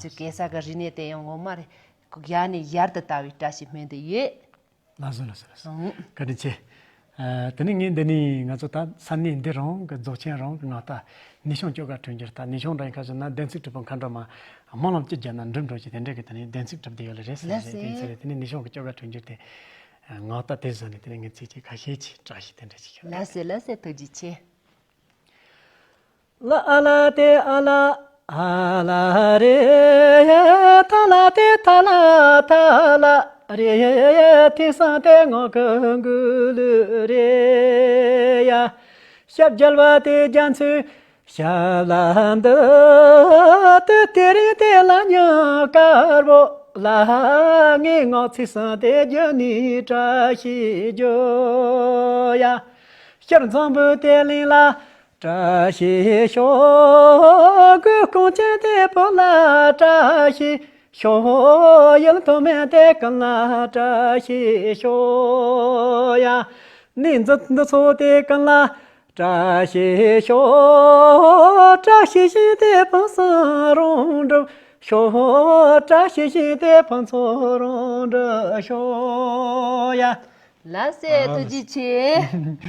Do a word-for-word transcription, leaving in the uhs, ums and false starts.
ཅིག་གེ་སར་གི་རིག་གནས་དེ་ཡང་ངོ་མ་རེད། ཡར་ནས་ཡར་དུ་དར་བའི་བཀྲ་ཤིས་སྨོན་འདུན་ཡོད། ལགས་སོ་ལགས་སོ་ལགས་སོ། ཨང་། བཀའ་དྲིན་ཆེ། ཨ། དེ་ནས་ངས་འདི་ནས་ང་ཚོ་ད་ས་གནས་འདི་རང་གི་རྫོགས་ཆེན་རང་གི་ངག་རྟ་ནུས་བྱུང་སྐྱོ་གར་འཕྲོད་འགྱུར། ད་ནུས་བྱུང་འདྲ་ཡིན་ཁ་བྱུང་ན་བདེན་ཚིག་གྲུབ་པའི་མཁའ་འགྲོ་མ་སྨོན་ལམ་ཅི་བརྒྱབ་ན་འགྲུབ་འགྲོ་ཞེས་དེ་འདྲ་གི་དེ་ནས་བདེན་ཚིག་གྲུབ་བསྡད་ཡོད་ལ་རེད་ཟེར་ལགས་ཟེར། དེ་ཚེ་དེ་ནས་ནུས་བྱུང་གི་སྐྱོ་གར་འཕྲོད་འགྱུར་དེ་ངག་རྟ་དེ་བཟོས་ནས་དེ་ནས་ངས་ཚིག་ཅིག་ཁ་ཤས་ཅིག་བཀྲ་ཤིས་དེ་འདྲ་ཞིག་ཡོད། ལགས་སེ་ལགས་སེ། ཐུགས་རྗེ་ཆེ། ལ་ཨ་ལ་ཏེ་ཨ་ལ་ཨ་ལ་རེ། ཐ་ལ་ཏེ་ཐ་ལ་ཐ་ལ་རེ། དེང་སང་དེ་ངག་གི་འགུལ་རེ་ཡ། ཞབས་རྒྱལ་བ་དེ་རྒྱ་མཚོའི་ཞབས་ལ་འདུད། དེ་དེ་རིང་དེ་ལ་ཉག་དཀར་པོ་ལ། ངའི་ངག་ཚིག་སང་དེ་རྒྱུ་ནི་བཀྲ་ཤིས་རྒྱུ་ཡ། ཤར་འཛམ་བུ་དེ་གླིང་ལ་བཀྲ་ཤིས་ཤོག། གོས་སྐོང་ཅན་དེ་བོད་ལ་བཀྲ་ཤིས་ཤོག། ཡུལ་མཐོ་དམན་དེ་ཀུན་ལ་བཀྲ་ཤིས་ཤོག་ཡ། གནས་འདི་འདི་ཚོ་དེ་ཀུན་ལ་བཀྲ་ཤིས་ཤོག། བཀྲ་ཤིས་ཤིང་དེ་ཕུན་སུམ་རོང་འགྲུབ་ཤོག། བཀྲ་ཤིས་ཤིང་དེ་ཕུན་སུམ་རོང་འགྲུབ་ཤོག་ཡ། ལགས་སེ། ཐུགས་རྗེ་ཆེ།